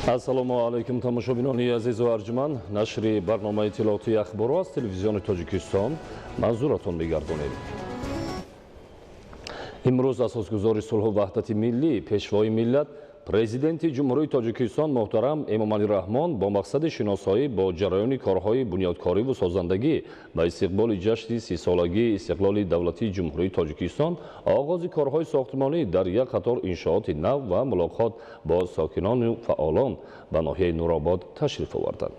Ассалому алайкум, тамошобинони азизу арҷуманд. Нашри барномаи иттилоотии ахборо аз телевизиони Тоҷикистон манзуратон мегардонем. Имрӯз асосгузори сулҳу ваҳдати миллӣ, пешвои миллат, Президенти Ҷумҳурии Тоҷикистон муҳтарам Эмомалӣ Раҳмон бо мақсади шиносоӣ бо ҷараёни корҳои бунёдкориву созандагӣ ба истиқболи ҷашни 30-солагии истиқлоли давлатии Ҷумҳурии Тоҷикистон, оғози корҳои сохтмонӣ дар як қатор иншооти нав ва мулоқот бо сокинону фаъолон ба ноҳияи Нуробод ташриф оварданд.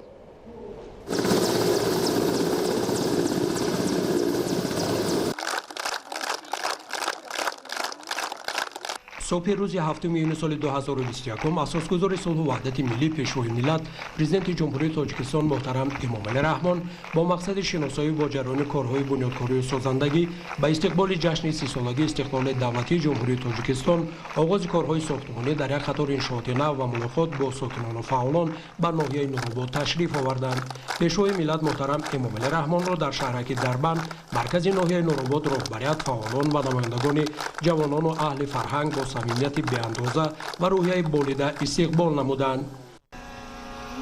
Субҳи рӯзи 7 июни соли 2021 асосгузори сулҳу ваҳдати миллӣ, пешвои миллат, Президенти Ҷумҳурии Тоҷикистон муҳтарам Эмомалӣ Раҳмон бо мақсади шиносоӣ бо ҷараёни корҳои бунёдкорию созандагӣ ба истиқболи ҷашни 30-солагии истиқлоли давлатии Ҷумҳурии Тоҷикистон, оғози корҳои сохтмонӣ дар як қатор иншооти нав ва мулоқот бо сокинону фаъолон ба ноҳияи Нуробод ташриф оварданд. Пешвои миллат муҳтарам Эмомалӣ Раҳмонро дар шаҳраки Дарбанд, маркази ноҳияи Нуробод, роҳбарият, фаъолон ва намояндагони ҷавонону аҳли фарҳанг бо самимияти беандоза ва рӯҳияи болида истиқбол намуданд.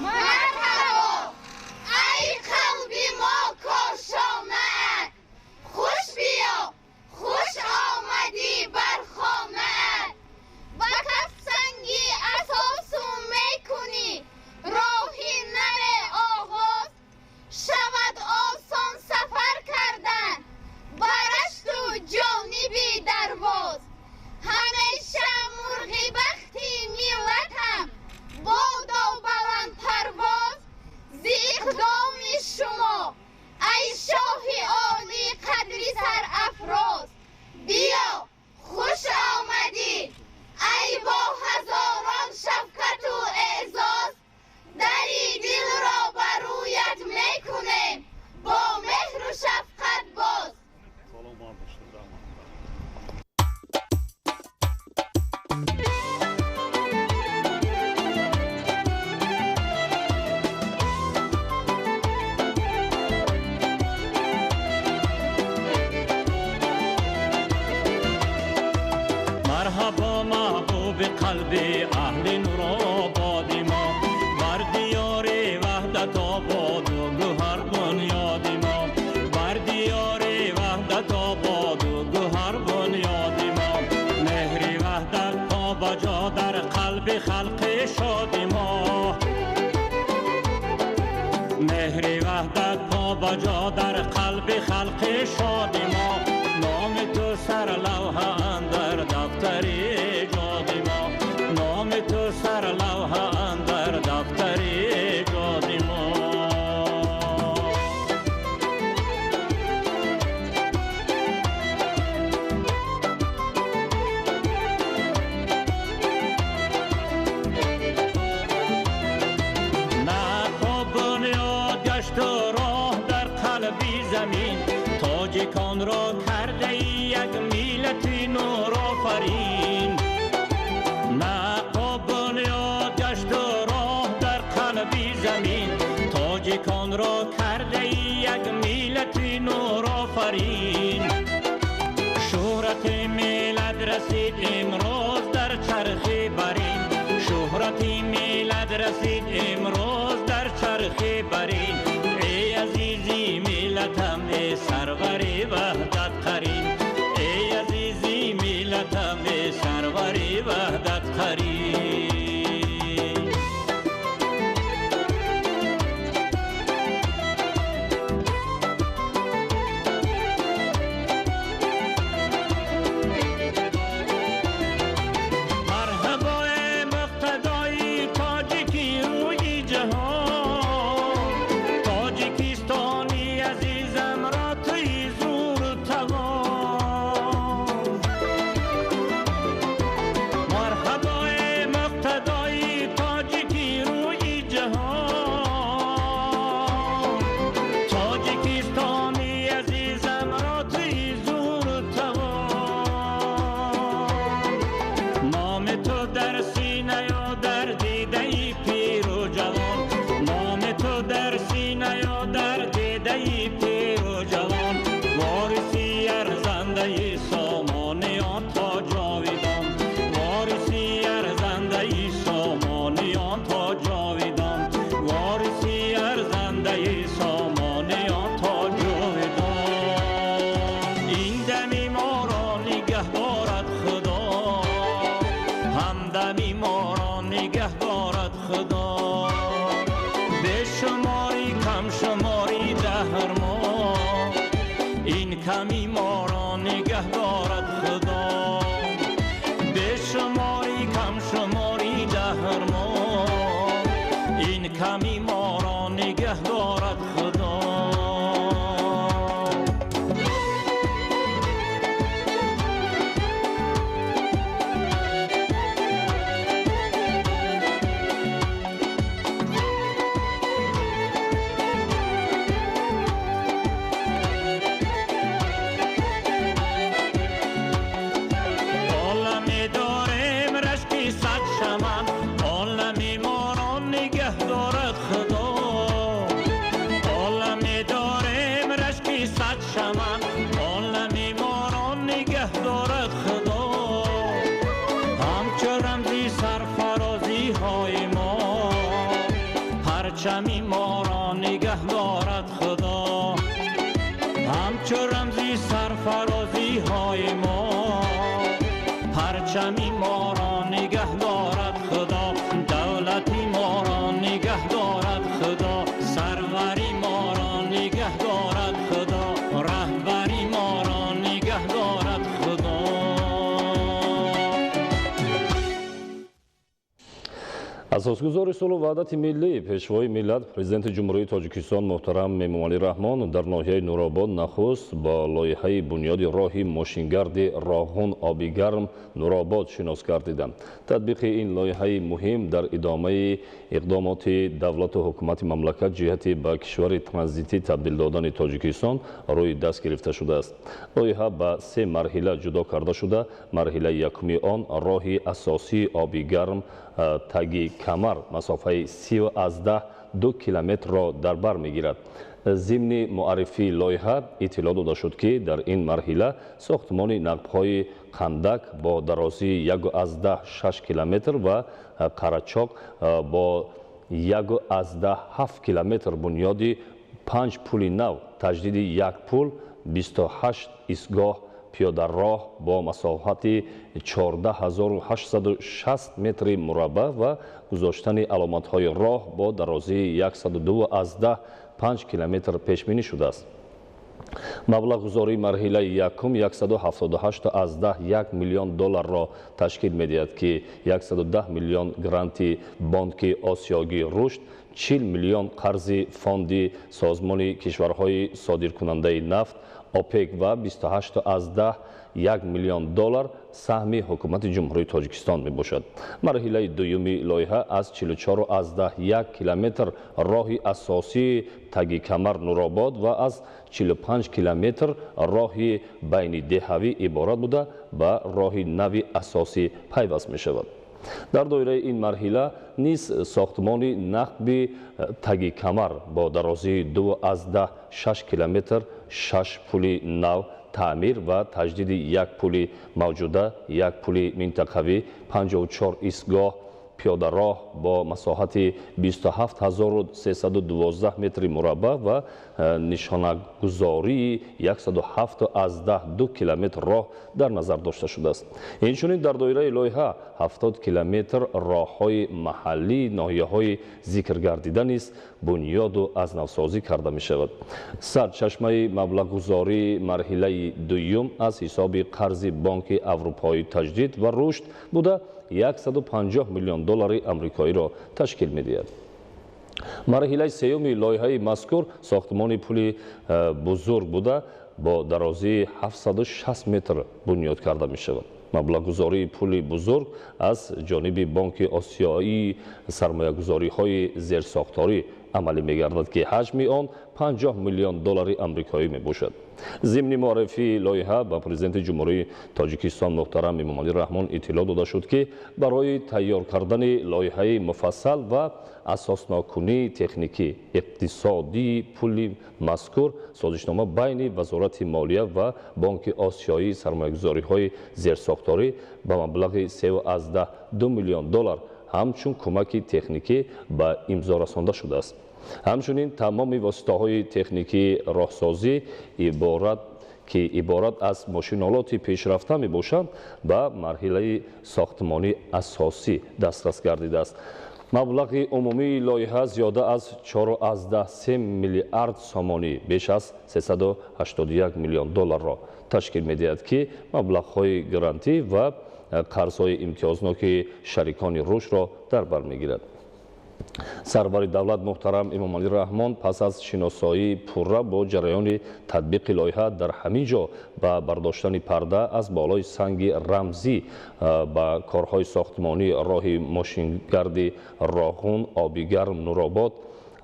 Марҳабо, ай қалби мо кошонаат, хуш биё, хуш омадӣ бар хонаат. Ба кафсанги асосу мекунӣ роҳи наве оғоз, шавад осон сафар кардан ба рашту ҷониби дарвоз. Ҳамеша мурғи бахти миллатам бодо баландпарвоз, зи иқдоми шумо, ай шоҳи олӣ қадри сарафроз. Биё, хуш омадӣ, ай бо ҳазорон шафқату эъзоз, дари дилро ба рӯят мекунем бо меҳру шафқат боз. Марҳабо, маҳбуби қалби аҳли Нурободи мо, бар диёри ваҳдат ободу гӯҳар бунёди мо, бар диёри ваҳдат ободу гӯҳар бунёди мо. Меҳри ваҳдат побаҷо дар қалби халқи шоди мо, меҳри ваҳдат побаҷо дар қалби халқи шоди мо. Номи ту сарлавҳа андар дафтари эҷоди мо, номи ту сарлавҳа андар дафтари эҷоди мо. Нақо бунёд гашту роҳ дар қалби замин, тоҷиконро кардаи як миллати нурофарин. Нақо бунёд гашту роҳ дар қалби замин, тоҷиконро кардаи як миллати нурофарин. Шӯҳрати миллат расид имрӯз дар чархи барин, шӯҳрати миллат расид имрӯз дар чархи барин. Эй азизи миллатам, эй сарвари ваҳдат қарин, эй азизи миллатам, эй сарвари ваҳдат қарин. Марҳабо, эй муқтадои тоҷики рӯи ҷаҳон, Тоҷикистони азизамро туи зуру тавон. Ин ками моро нигаҳ дорад Худо. Бешумори камшумори даҳр мо, ин ками моро нигаҳ дорад Худо. Парчами моро нигаҳ дорад Худо. Ҳамчу рамзи сарфарозиҳои мо, парчами моро нигаҳ дорад Худо. Давлати моро нигаҳ дорад Худо. Сарвари моро нигаҳ дорад Худо. Раҳбари моро нигаҳ дорад Худо. Асосгузори сулҳу ваҳдати миллӣ, Пешвои миллат, Президенти Ҷумҳурии Тоҷикистон муҳтарам Эмомалӣ Раҳмон дар ноҳияи Нуробод нахуст бо лоиҳаи бунёди роҳи мошингарди Роғун Обигарм Нуробод шинос гардиданд. Татбиқи ин лоиҳаи муҳим дар идомаи иқдомоти давлату ҳукумати мамлакат ҷиҳати ба кишвари транзитӣ табдил додани Тоҷикистон рӯи даст гирифта шудааст. Лоиҳа ба се марҳила ҷудо карда шуда, марҳилаи якуми он роҳи асосии Обигарм таги камар масофаи 30,2 километрро дар бар мегирад. Зимни муаррифии лоиҳа иттилоъ дода шуд, ки дар ин марҳила сохтмони нақбҳои Қандак бо дарозии 1,6 километр ва Қарачоқ бо 1,7 километр, бунёди 5 пули нав, таҷдиди як пул, 28 истгоҳ пиёдароҳ бо масоҳати 14860 метри мураббаъ ва гузоштани аломатҳои роҳ бо дарозии 102,5 километр пешбинӣ шудааст. Маблағгузории марҳилаи якум 178,1 миллион долларро ташкил медиҳад, ки 110 миллион гранти Бонки Осиёгии рушд, 40 миллион қарзи фонди Созмони кишварҳои содиркунандаи нафт ОПЕК ва 28,1 миллион доллар саҳми ҳукумати Ҷумҳурии Тоҷикистон мебошад. Марҳилаи дуюми лоиҳа аз 44,1 километр роҳи асосии таги камар Нуробод ва аз 45 километр роҳи байнидеҳавӣ иборат буда, ба роҳи нави асосӣ пайваст мешавад. Дар доираи ин марҳила низ сохтмони нақби таги камар бо дарозии 2,6 километр, 6 пули нав, таъмир ва таҷдиди як пули мавҷуда, як пули минтақавӣ, 54 истгоҳ пиёдароҳ бо масоҳати 27312 метри мураббаъ ва нишонагузории 107,2 километр роҳ дар назар дошта шудааст. Инчунин дар доираи лоиҳа 70 километр роҳҳои маҳаллии ноҳияҳои зикргардида низ бунёду аз навсозӣ карда мешавад. Сарчашмаи маблағгузории марҳилаи дуюм аз ҳисоби қарзи Бонки Аврупои таҷдид ва рушд буда, 150 миллион доллари амрикоиро ташкил медиҳад. Марҳилаи сеюми лоиҳаи мазкур сохтмони пули бузург буда, бо дарозии 760 метр бунёд карда мешавад. Маблағгузории пули бузург аз ҷониби Бонки Осиёии сармоягузориҳои зерсохторӣ амалӣ мегардад, ки ҳаҷми он 50 миллион доллари амрикоӣ мебошад. Зимни муаррифии лоиҳа ба Президенти Ҷумҳурии Тоҷикистон муҳтарам Эмомалӣ Раҳмон иттилоъ дода шуд, ки барои тайёр кардани лоиҳаи муфассал ва асосноккунии техникӣ иқтисодии пули мазкур созишнома байни Вазорати молия ва Бонки Осиёии сармоягузориҳои зерсохторӣ ба маблағи 3,2 миллион доллар ҳамчун кӯмаки техникӣ ба имзо расонда шудааст. Ҳамчунин тамоми воситаҳои техникии роҳсозӣ ки иборат аз мошинолоти пешрафта мебошанд, ба марҳилаи сохтмонии асосӣ дастрас гардидааст. Маблағи умумии лоиҳа зиёда аз 4,3 миллиард сомонӣ, беш аз 381 миллион долларро ташкил медиҳад, ки маблағҳои грантӣ ва қарзҳои имтиёзноки шарикони рушдро дар бар мегирад. Сарвари давлат муҳтарам Эмомалӣ Раҳмон пас аз шиносоии пурра бо ҷараёни татбиқи лоиҳа дар ҳамин ҷо ба бардоштани парда аз болои санги рамзӣ ба корҳои сохтмонии роҳи мошингарди Роғун Обигарм Нуробод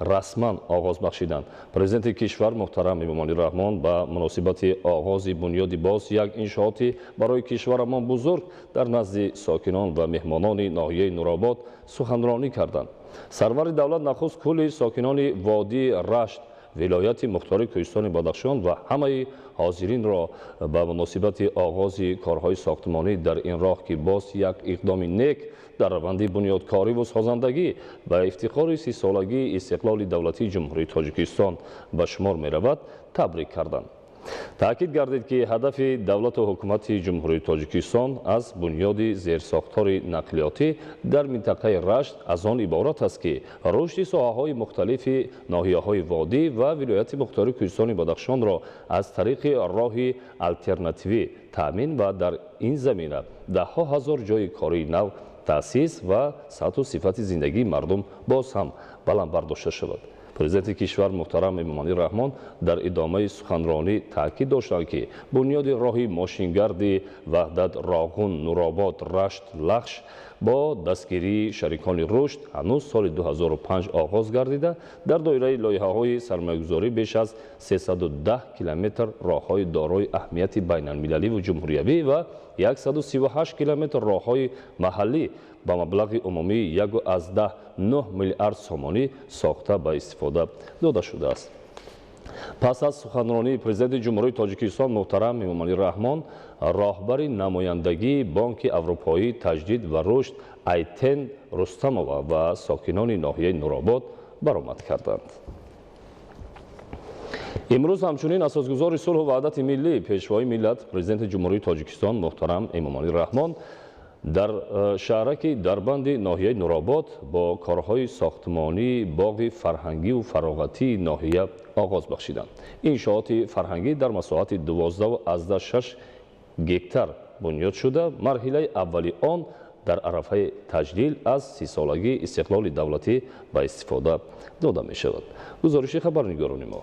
расман оғоз бахшиданд. Президенти кишвар муҳтарам Эмомалӣ Раҳмон ба муносибати оғози бунёди боз як иншооти барои кишварамон бузург дар назди сокинон ва меҳмонони ноҳияи Нуробод суханронӣ карданд. Сарвари давлат нахуст кулли сокинони водии Рашт, вилояти мухтори Кӯҳистони Бадахшон ва ҳамаи ҳозиринро ба муносибати оғози корҳои сохтмонӣ дар ин роҳ, ки боз як иқдоми нек дар раванди бунёдкориву созандагӣ ба ифтихори 30-солагии истиқлоли давлатии Ҷумҳурии Тоҷикистон ба шумор меравад, табрик карданд. Таъкид гардид, ки ҳадафи давлату ҳукумати Ҷумҳурии Тоҷикистон аз бунёди зерсохтори нақлиётӣ дар минтақаи Рашт аз он иборат аст, ки рушди соҳаҳои мухталифи ноҳияҳои водӣ ва вилояти мухтори Кӯҳистони Бадахшонро аз тариқи роҳи алтернативӣ таъмин ва дар ин замина даҳҳо ҳазор ҷойи кории нав таъсис ва сатҳу сифати зиндагии мардум боз ҳам баланд бардошта шавад. Президенти кишвар муҳтарам Эмомалӣ Раҳмон дар идомаи суханронӣ таъкид доштанд, ки бунёди роҳи мошингарди Ваҳдат Роғун Нуробод Рашт Лахш бо дастгирии шарикони рушд ҳанӯз соли 2005 оғоз гардида, дар доираи лоиҳаҳои сармоягузорӣ беш аз 310 километр роҳҳои дорои аҳамияти байналмилаливу ҷумҳуриявӣ ва 138 километр роҳҳои маҳаллӣ ба маблағи умумии 1,9 миллиард сомонӣ сохта ба истифода дода шудааст. Пас аз суханронии Президенти Ҷумҳурии Тоҷикистон муҳтарам Эмомалӣ Раҳмон, роҳбари намояндагии Бонки Аврупоӣ таҷдид ва рушд Айтен Рустамова ва сокинони ноҳияи Нуробод баромад карданд. Имрӯз ҳамчунин асосгузори сулҳу ваҳдати миллӣ, Пешвои миллат, Президенти Ҷумҳурии Тоҷикистон муҳтарам Эмомалӣ Раҳмон дар шаҳраки Дарбанди ноҳияи Нуробод бо корҳои сохтмонии боғи фарҳангиву фароғатии ноҳия оғоз бахшиданд. Иншооти фарҳангӣ дар масоҳати 12,6 гектар бунёд шуда, марҳилаи аввали он дар арафаи таҷлил аз 30-солагии истиқлоли давлатӣ ба истифода дода мешавад. Гузориши хабарнигорони мо.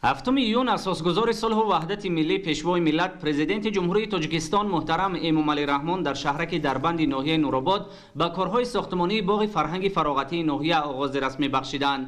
7 июн асосгузори сулҳу ваҳдати миллӣ, Пешвои миллат, Президенти Ҷумҳурии Тоҷикистон муҳтарам Эмомалӣ Раҳмон дар шаҳраки Дарбанди ноҳияи Нуробод ба корҳои сохтмонии боғи фарҳанги фароғатии ноҳия оғози расмӣ бахшиданд.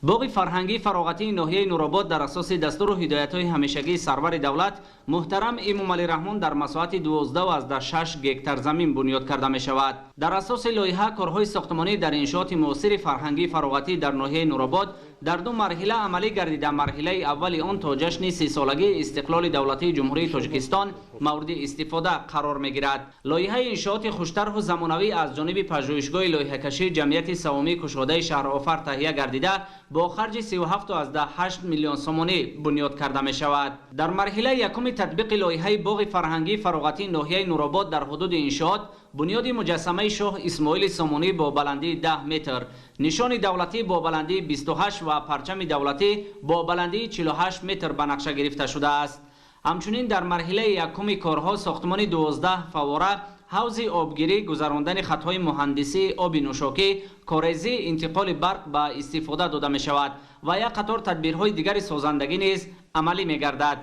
Боғи фарҳангии фароғатии ноҳияи Нуробод дар асоси дастуру ҳидоятҳои ҳамешагии сарвари давлат муҳтарам Эмомалӣ Раҳмон дар масоҳати 12,6 гектар замин бунёд карда мешавад. Дар асоси лоиҳа корҳои сохтмонӣ дар иншооти муосири фарҳангии фароғатӣ дар ноҳияи Нуробод дар ду марҳила амалӣ гардида, марҳилаи аввали он то ҷашни 30-солагии истиқлоли давлатии Ҷумҳурии Тоҷикистон мавриди истифода қарор мегирад. Лоиҳаи иншооти хуштарҳу замонавӣ аз ҷониби пажӯҳишгоҳи лоиҳакашии ҷамъияти савомии кушодаи шаҳрофар таҳия гардида, бо харҷи 37,8 миллион сомонӣ бунёд карда мешавад. Дар марҳилаи якуми татбиқи лоиҳаи боғи фарҳангии фароғатии ноҳияи Нуробод дар ҳудуди иншоот бунёди муҷассамаи шоҳ Исмоили Сомонӣ бо баландии 10 метр, нишони давлатӣ бо баландии 28 ва парчами давлатӣ бо баландии 48 метр ба нақша гирифта шудааст. Ҳамчунин дар марҳилаи якуми корҳо сохтмони 12 фаввора, ҳавзи обгирӣ, гузарондани хатҳои муҳандисии оби нӯшокӣ, корезӣ, интиқоли барқ ба истифода дода мешавад ва як қатор тадбирҳои дигари созандагӣ низ амалӣ мегардад.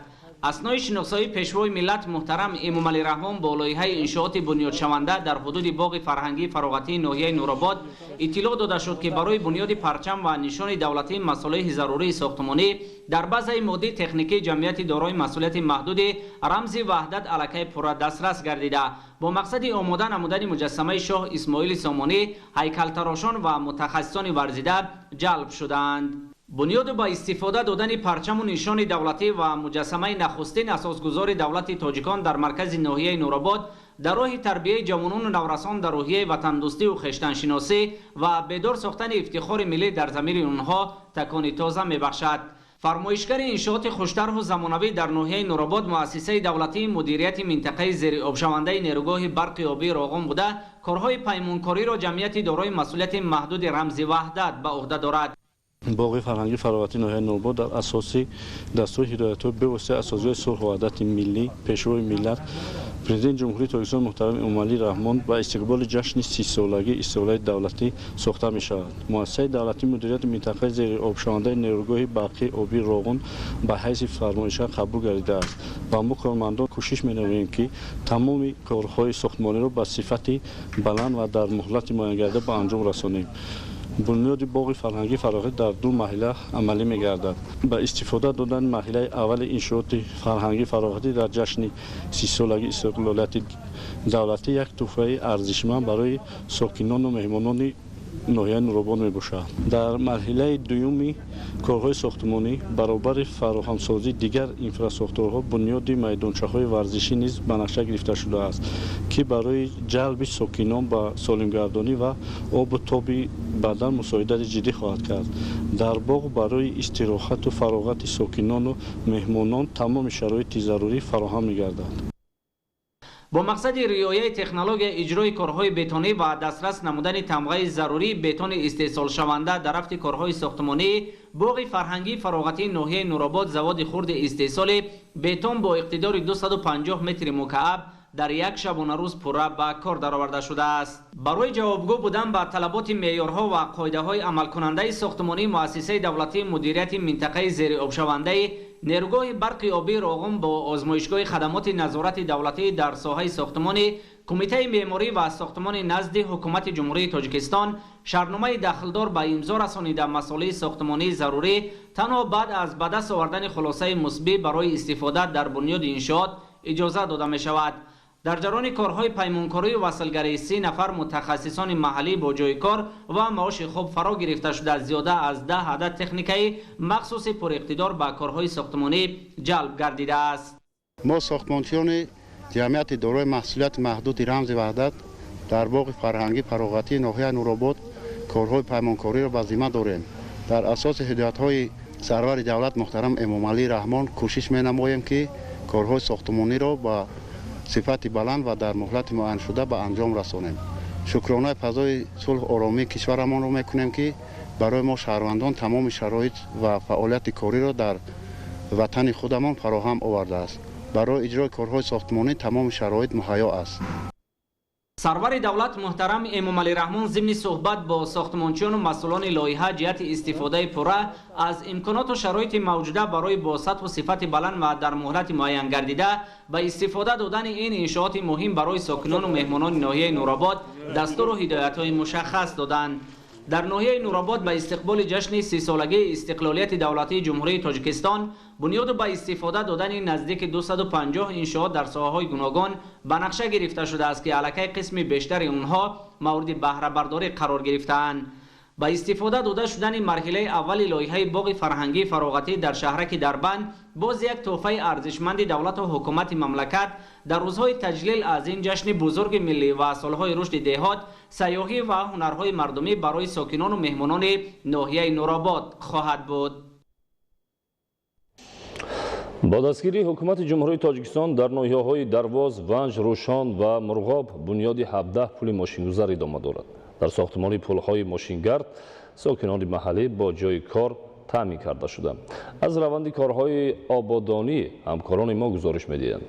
Аснои шиносоии Пешвои миллат муҳтарам Эмомалӣ Раҳмон бо лоиҳаи иншооти бунёдшаванда дар ҳудуди боғи фарҳангии фароғатии ноҳияи Нуробод иттилоъ дода шуд, ки барои бунёди парчам ва нишони давлатии масолеҳи зарурии сохтмонӣ дар базаи моддии техникии ҷамъияти дорои масъулияти маҳдуди рамзи ваҳдат аллакай пурра дастрас гардида, бо мақсади омода намудани муҷассамаи шоҳ Исмоили Сомонӣ ҳайкалтарошон ва мутахассисони варзида ҷалб шудаанд. Бунёду ба истифода додани парчаму нишони давлатӣ ва муҷассамаи нахустин асосгузори давлати тоҷикон дар маркази ноҳияи Нуробод дар роҳи тарбияи ҷавонону наврасон дар рӯҳияи ватандӯстиву хештаншиносӣ ва бедор сохтани ифтихори миллӣ дар замири онҳо такони тоза мебахшад. Фармоишгари иншооти хуштарҳу замонавӣ дар ноҳияи Нуробод муассисаи давлатии мудирияти минтақаи зериобшавандаи нерӯгоҳи барқи обии Роғун буда, корҳои паймонкориро ҷамъияти дорои масъулияти маҳдуди Рамзи Ваҳдат ба уҳда дорад. Боғи фарҳангии фароғатии ноҳияи Нуробод дар асоси дастури ҳидоятҳои бевоситаи Асосгузори сулҳу ваҳдати миллӣ, Пешвои миллат, Президенти Ҷумҳурии Тоҷикистон муҳтарам Эмомалӣ Раҳмон ба истиқболи ҷашни 30-солагии истиқлолияти давлатӣ сохта мешавад. Муассисаи давлатии мудирияти минтақаи зериобшавандаи нерӯгоҳи барқии обии Роғун ба ҳайси фармоишгар қабул гардидааст ва мо кормандон кӯшиш менамоем, ки тамоми корҳои сохтмониро ба сифати баланд ва дар муҳлати муайянгардида ба анҷом расонем. Бунёди боғи фарҳангии фароғатӣ дар ду марҳила амалӣ мегардад. Ба истифода додани марҳилаи аввали иншооти фарҳангии фароғатӣ дар ҷашни 30-солагии истиқлолияти давлатӣ як тӯҳфаи арзишманд барои сокинону меҳмонони ноҳияи Нуробод мебошад. Дар марҳилаи дуюми корҳои сохтмонӣ баробари фароҳамсозии дигар инфрасохторҳо бунёди майдончаҳои варзишӣ низ ба нақша гирифта шудааст, ки барои ҷалби сокинон ба солимгардонӣ ва обу тоби бадан мусоидати ҷиддӣ хоҳад кард. Дар боғ барои истироҳату фароғати сокинону меҳмонон тамоми шароити зарурӣ фароҳам мегардад. Бо мақсади риояи технология иҷрои корҳои бетонӣ ва дастрас намудани тамғаи зарурии бетони истеҳсолшаванда дар рафти корҳои сохтмонӣ боғи фарҳангии фароғатии ноҳияи Нуробод заводи хурди истеҳсоли бетон бо иқтидори 250 метри мукааб дар як шабонарӯз пурра ба кор дароварда шудааст. Барои ҷавобгӯ будан ба талаботи меъёрҳо ва қоидаҳои амалкунандаи сохтмонии муассисаи давлатии мудирияти минтақаи зериобшавандаи нерӯгоҳи барқи обии Роғун бо озмоишгоҳи хадамоти назорати давлатӣ дар соҳаи сохтмони Кумитаи меъморӣ ва сохтмони назди Ҳукумати Ҷумҳурии Тоҷикистон шартномаи дахлдор ба имзо расонида масолеҳи сохтмонии зарурӣ танҳо баъд аз ба даст овардани хулосаи мусбӣ барои истифода дар бунёди иншоот иҷоза дода мешавад. Дар ҷараёни корҳои паймонкорию васлгарии 30 нафар мутахассисони маҳаллӣ бо ҷойи кор ва маоши хуб фаро гирифта шуда, зиёда аз 10 адад техникаи махсуси пуриқтидор ба корҳои сохтмонӣ ҷалб гардидааст. Мо сохтмончиёни ҷамъияти дорои маҳсулияти маҳдуди Рамзи Ваҳдат дар боғи фарҳангии фароғатии ноҳияи Нуробод корҳои паймонкориро ба зимма дорем. Дар асоси ҳидоятҳои сарвари давлат муҳтарам Эмомалӣ Раҳмон кӯшиш менамоем, ки корҳои сохтмониро ба сифати баланд ва дар муҳлати муайяншуда ба анҷом расонем. Шукронаи фазои сулҳ оромии кишварамонро мекунем, ки барои мо шаҳрвандон тамоми шароит ва фаъолияти кориро дар ватани худамон фароҳам овардааст. Барои иҷрои корҳои сохтмонӣ тамоми шароит муҳайё аст. Сарвари давлат муҳтарам Эмомалӣ Раҳмон зимни суҳбат бо сохтмончиёну масъулони лоиҳа ҷиҳати истифодаи пурра аз имконоту шароити мавҷуда барои бо сатҳу сифати баланд ва дар муҳлати муайян гардида ба истифода додани ин иншооти муҳим барои сокинону меҳмонони ноҳияи Нуробод дастуру ҳидоятҳои мушаххас доданд. Дар ноҳияи Нуробод ба истиқболи ҷашни 30-солагии истиқлолияти давлатии Ҷумҳурии Тоҷикистон бунёду ба истифода додани наздики 250 иншоот дар соҳаҳои гуногун ба нақша гирифта шудааст, ки аллакай қисми бештари онҳо мавриди баҳрабардорӣ қарор гирифтаанд. Ба истифода дода шудани марҳилаи аввали лоиҳаи боғи фарҳангии фароғатӣ дар шаҳраки Дарбанд боз як тӯҳфаи арзишманди давлату ҳукумати мамлакат дар рӯзҳои таҷлил аз ин ҷашни бузурги миллӣ ва солҳои рушди деҳот, сайёҳӣ ва ҳунарҳои мардумӣ барои сокинону меҳмонони ноҳияи Нуробод хоҳад буд. Бо дастгирии Ҳукумати Ҷумҳурии Тоҷикистон дар ноҳияҳои Дарвоз, Ванҷ, Рӯшон ва Мурғоб бунёди 17 пули мошингузар идома дорад. Дар сохтмони пулҳои мошингард сокинони маҳаллӣ бо ҷойи кор таъмин карда шуданд. Аз раванди корҳои ободонӣ ҳамкорони мо гузориш медиҳанд.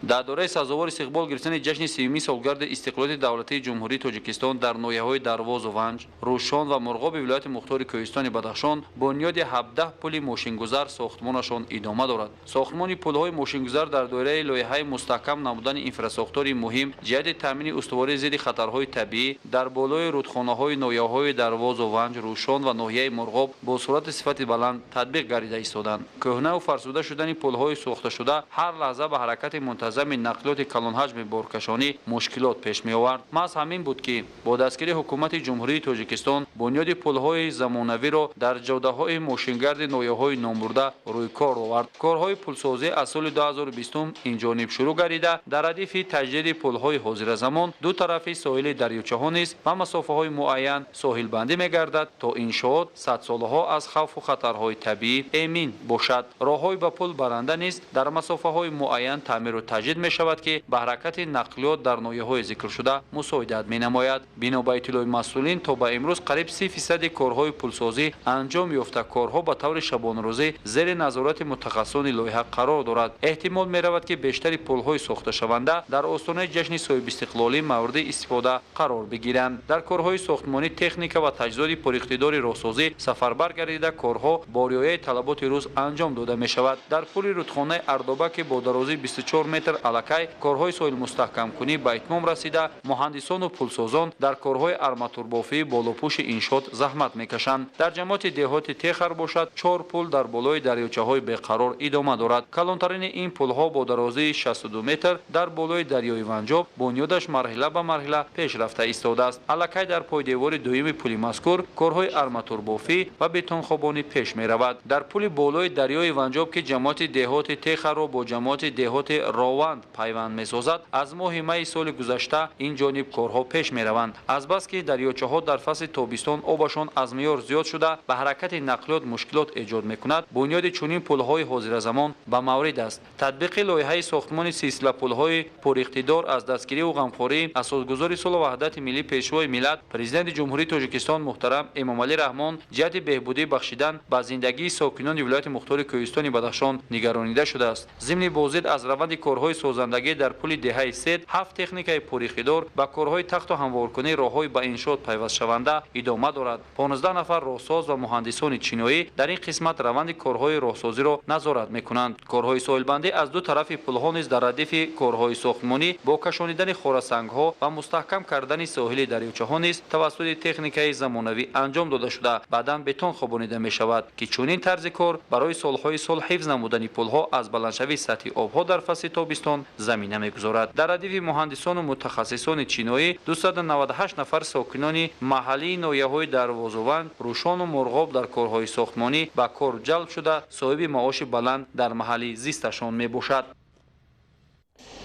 Дар доираи сазовори истиқбол гирифтани ҷашни 30-юми солгарди истиқлолияти давлатии Ҷумҳурии Тоҷикистон дар ноҳияҳои Дарвозу Ванҷ, Рӯшон ва Мурғоби вилояти мухтори Кӯҳистони Бадахшон бунёди 17 пули мошингузар сохтмонашон идома дорад. Сохтмони пулҳои мошингузар дар доираи лоиҳаи мустаҳкам намудани инфрасохтори муҳим ҷиҳати таъмини устувории зидди хатарҳои табиӣ дар болои рудхонаҳои ноҳияҳои Дарвозу Ванҷ, Рӯшон ва ноҳияи Мурғоб бо суръати сифати баланд татбиқ гардида истоданд. Кӯҳнаву фарсуда шудани пулҳои сохташуда ҳар лаҳза ба ҳаракати мунтазам мунтазами нақлиёти калонҳаҷми боркашонӣ мушкилот пеш меовард. Маҳз ҳамин буд, ки бо дастгирии Ҳукумати Ҷумҳурии Тоҷикистон бунёди пулҳои замонавиро дар ҷодаҳои мошингарди ноҳияҳои номбурда рӯй кор овард. Корҳои пулсозӣ аз соли 2020 инҷониб шурӯъ гардида, дар радифи таҷдиди пулҳои ҳозиразамон ду тарафи соҳили дарёчаҳо низ ба масофаҳои муайян соҳилбандӣ мегардад, то иншоот садсолаҳо аз хавфу хатарҳои табиӣ эмин бошад. Роҳҳои ба пул баранда низ дар масофаҳои муайян таъмиру таҷдид мешавад, ки ба ҳаракати нақлиёт дар ноҳияҳои зикршуда мусоидат менамояд. Бино ба иттилои масъулин, то ба имрӯз қариб 30% корҳои пулсозӣ анҷом ёфта, корҳо ба таври шабонарӯзӣ зери назорати мутахассисони лоиҳа қарор дорад. Эҳтимол меравад, ки бештари пулҳои сохташаванда дар остонаи ҷашни соҳибистиқлолӣ мавриди истифода қарор бигиранд. Дар корҳои сохтмонӣ техника ва таҷҳизоти пуриқтидори роҳсозӣ сафарбар гардида, корҳо бо риояи талаботи рӯз анҷом дода мешавад. Дар пули рудхонаи Ардоба, ки бо дарозии 24 метр аллакай корҳои соҳилмустаҳкамкунӣ ба итмом расида, муҳандисону пулсозон дар корҳои арматурбофии болопӯши иншоот заҳмат мекашанд. Дар ҷамоати деҳоти Техар бошад, 4 пул дар болои дарёчаҳои беқарор идома дорад. Калонтарини ин пулҳо бо дарозии 62 метр дар болои дарёи Ванҷоб бунёдаш марҳила ба марҳила пеш рафта истодааст. Аллакай дар пойдевори дуюми пули мазкур корҳои арматурбофӣ ва бетонхобонӣ пеш меравад. Дар пули болои дарёи Ванҷоб, ки ҷамоати деҳоти Техарро бо ҷамоати деҳоти Рованд пайванд месозад, аз моҳи майи соли гузашта ин ҷониб корҳо пеш мераванд. Азбаски дарёчаҳо дар фасли тобистон обашон аз меъёр зиёд шуда, ба ҳаракати нақлиёт мушкилот эҷод мекунад, бунёди чунин пулҳои ҳозиразамон ба маврид аст. Татбиқи лоиҳаи сохтмони силсила пулҳои пуриқтидор аз дастгириву ғамхории асосгузори сулҳу ваҳдати миллӣ, Пешвои миллат, Президенти Ҷумҳурии Тоҷикистон муҳтарам Эмомалӣ Раҳмон ҷиҳати беҳбудӣ бахшидан ба зиндагии сокинони вилояти мухтори Кӯҳистони Бадахшон нигаронида шудааст. Зимни боздид аз раванди корҳои созандагӣ дар пули деҳаи Сед, 7 техникаи пуриқтидор ба корҳои тахту ҳамворкунии роҳҳои ба иншоот пайвастшаванда идома дорад. 15 нафар роҳсоз ва муҳандисони чиноӣ дар ин қисмат раванди корҳои роҳсозиро назорат мекунанд. Корҳои соҳилбандӣ аз ду тарафи пулҳо низ дар радифи корҳои сохтмонӣ бо кашонидани хорасангҳо ва мустаҳкам кардани соҳили дарёчаҳо низ тавассути техникаи замонавӣ анҷом дода шуда, баъдан бетон хобонида мешавад, ки чунин тарзи кор барои солҳои сол ҳифз намудани пулҳо аз баландшавии сатҳи обҳо дар фасли тобистон замина мегузорад. Дар радифи муҳандисону мутахассисони чиноӣ 298 нафар сокинони маҳаллии ноҳияҳои Дарвозуванд, Рӯшону Мурғоб дар корҳои сохтмонӣ ба кор ҷалб шуда, соҳиби маоши баланд дар маҳалли зисташон мебошад.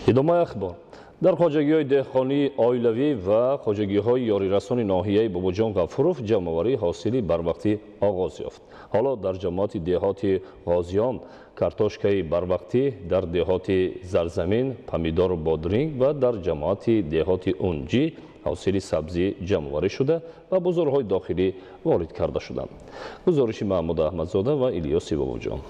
Идомаи ахбор. Дар хоҷагиҳои деҳқонии оилавӣ ва хоҷагиҳои ёрирасони ноҳияи Бобоҷон Ғафуров ҷамъоварии ҳосили барвақтӣ оғоз ёфт. Ҳоло дар ҷамоати деҳоти Ғозиён картошкаи барвақтӣ, дар деҳоти Зарзамин помидору бодринг ва дар ҷамоати деҳоти Унҷӣ ҳосили сабзӣ ҷамъоварӣ шуда ба бозорҳои дохилӣ ворид карда шуданд. Гузориши Маҳмуд Аҳмадзода ва Илёси Бобоҷон.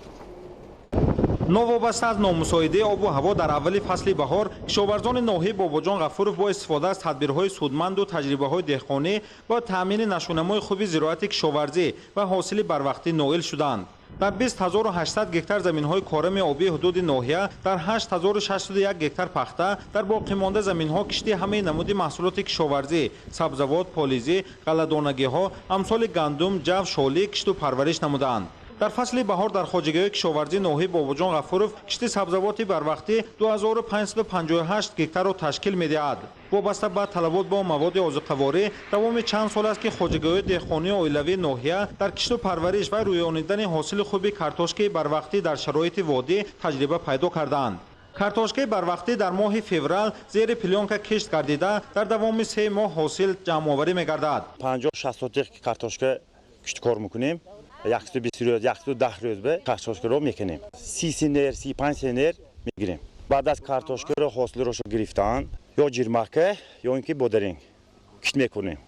Новобаста аз номусоидаи обу ҳаво дар аввали фасли баҳор, кишоварзони ноҳияи Бобоҷон Ғафуров бо истифода аз тадбирҳои судманду таҷрибаҳои деҳқонӣ бо таъмини нашъунамои хуби зироати кишоварзӣ ва ҳосили барвақтӣ ноил шуданд. Дар 20 800 гектар заминҳои корами обии ҳудуди ноҳия, дар 8601 гектар пахта, дар боқимонда заминҳо кишти ҳамаи намуди маҳсулоти кишоварзӣ, сабзавот, полизӣ, ғалладонагиҳо, амсоли гандум, ҷав, шолӣ кишту парвариш намуданд. Дар фасли баҳор дар хоҷагиҳои кишоварзии ноҳияи Бобоҷон Ғафуров кишти сабзавоти барвақтӣ 2558 гектарро ташкил медиҳад. Вобаста ба талабот бо маводи озуқаворӣ, давоми чанд сол аст, ки хоҷагиҳои деҳқонии оилавии ноҳия дар кишту парвариш ва рӯёнидани ҳосили хуби картошкаи барвақтӣ дар шароити водӣ таҷриба пайдо кардаанд. Картошкаи барвақтӣ дар моҳи феврал зери плёнка кишт гардида, дар давоми 3 моҳ ҳосил ҷамъоварӣ мегардад. 50-60 сотих картошка кишткор мекунем, 120 рӯз, 110 рӯз ба картошкаро мекунем, 30 центнер, 35 центнер мегирем. Баъд аз картошкаро ҳосилро гирифтан, ё ҷирмака, ё ин ки бодиринг кишт мекунем.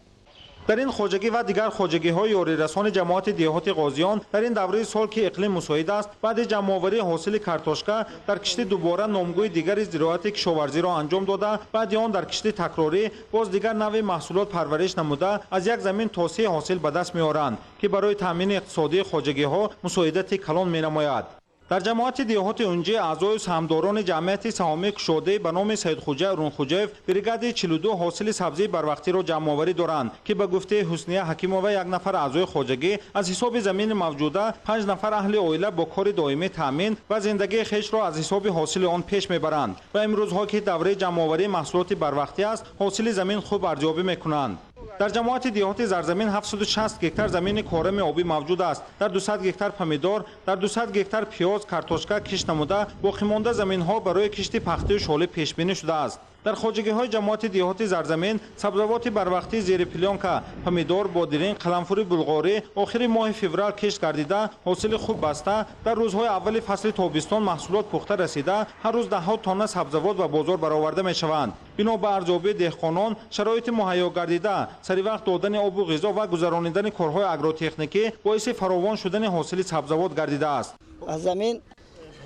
Дар ин хоҷагӣ ва дигар хоҷагиҳои ёрирасони ҷамоати деҳоти Ғозиён дар ин давраи сол, ки иқлим мусоид аст, баъди ҷамъоварии ҳосили картошка дар кишти дубора номгӯи дигари зироати кишоварзиро анҷом дода, баъди он дар кишти такрорӣ боз дигар навъи маҳсулот парвариш намуда, аз як замин то се ҳосил ба даст меоранд, ки барои таъмини иқтисодии хоҷагиҳо мусоидати калон менамояд. Дар ҷамоати деҳоти Унҷӣ аъзою саҳмдорони ҷамъияти саҳомии кушодаи ба номи Саидхуҷа Рунхуҷаев бригади 42 ҳосили сабзии барвақтиро ҷамъоварӣ доранд, ки ба гуфтаи Ҳусния Ҳакимова як нафар аъзои хоҷагӣ аз ҳисоби замини мавҷуда 5 нафар аҳли оила бо кори доимӣ таъмин ва зиндагии хешро аз ҳисоби ҳосили он пеш мебаранд ва имрӯзҳо ки давраи ҷамъоварии маҳсулоти барвақтӣ аст, ҳосили замин хуб арзёбӣ мекунанд. Дар ҷамоати деҳоти Зарзамин 760 гектар замини корами обӣ мавҷуд аст. Дар 200 гектар помидор, дар 200 гектар пиёз, картошка кишт намуда, боқимонда заминҳо барои кишти пахтаю шолӣ пешбинӣ шудааст. Дар хоҷагиҳои ҷамоати деҳоти Зарзамин сабзавоти барвақтӣ зери плёнка, помидор, бодиринг, қаламфури булғорӣ охири моҳи феврал кишт гардида, ҳосили хуб баста, дар рӯзҳои аввали фасли тобистон маҳсулот пухта расида, ҳар рӯз даҳҳо тонна сабзавот ба бозор бароварда мешаванд. Бино ба арзёбии деҳқонон, шароити муҳайё гардида, саривақт додани обу ғизо ва гузаронидани корҳои агротехникӣ боиси фаровон шудани ҳосили сабзавот гардидааст. Аз замин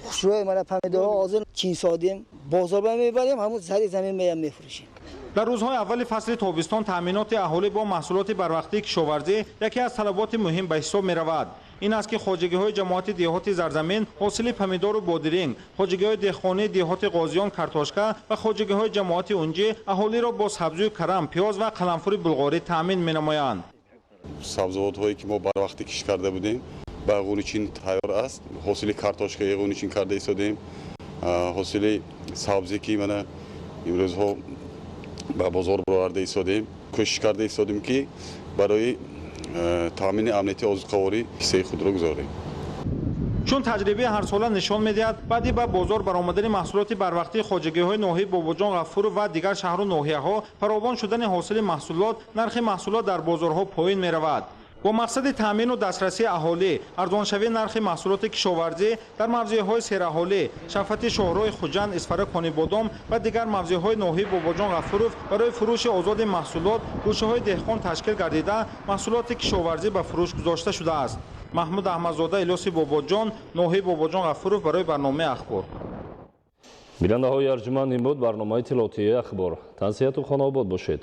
хушрӯи мана помидорҳо ҳозир чин содем, бозор мебарем, ҳамун сари замин меям мефурӯшем. Дар рӯзҳои аввали фасли тобистон таъминоти аҳолӣ бо маҳсулоти барвақтии кишоварзӣ яке аз талаботи муҳим ба ҳисоб меравад. Ин аст ки хоҷагиҳои ҷамоати деҳоти Зарзамин ҳосили помидору бодиринг, хоҷагиҳои деҳқонии деҳоти Ғозиён картошка ва хоҷагиҳои ҷамоати Унҷӣ аҳолиро бо сабзию карам, пиёз ва қаламфури булғорӣ таъмин менамоянд. Сабзавотҳое ки мо барвақтӣ кишт карда будем, ба ғуничин тайёр аст. Ҳосили картошкаи ғуничин карда истодем, ҳосили сабзе ки мана имрӯзҳо ба бозор бароварда истодем. Кӯшиш карда истодем, ки барои таъмини амнияти озуқаворӣ ҳиссаи худро гузорем. Чун таҷрибаи ҳарсола нишон медиҳад, баъди ба бозор баромадани маҳсулоти барвақтии хоҷагиҳои ноҳияи Бобоҷон Ғафуров ва дигар шаҳру ноҳияҳо, фаровон шудани ҳосили маҳсулот, нархи маҳсулот дар бозорҳо поин меравад. Бо мақсади таъмину дастрасии аҳолӣ, арзоншавии нархи маҳсулоти кишоварзӣ дар мавзеъҳои сераҳолӣ, шафати шоҳроҳи Хуҷанд, Исфара, Конибодом ва дигар мавзеъҳои ноҳияи Бобоҷон Ғафуров барои фурӯши озоди маҳсулот гӯшаҳои деҳқон ташкил гардида, маҳсулоти кишоварзӣ ба фурӯш гузошта шудааст. Маҳмуд Аҳмадзода, Илёси Бобоҷон, ноҳияи Бобоҷон Ғафуров барои барномаи Ахбор. Бинандаҳои арҷуманд, ин буд барномаи иттилоотии Ахбор. Тансиҳату хонаобод бошед.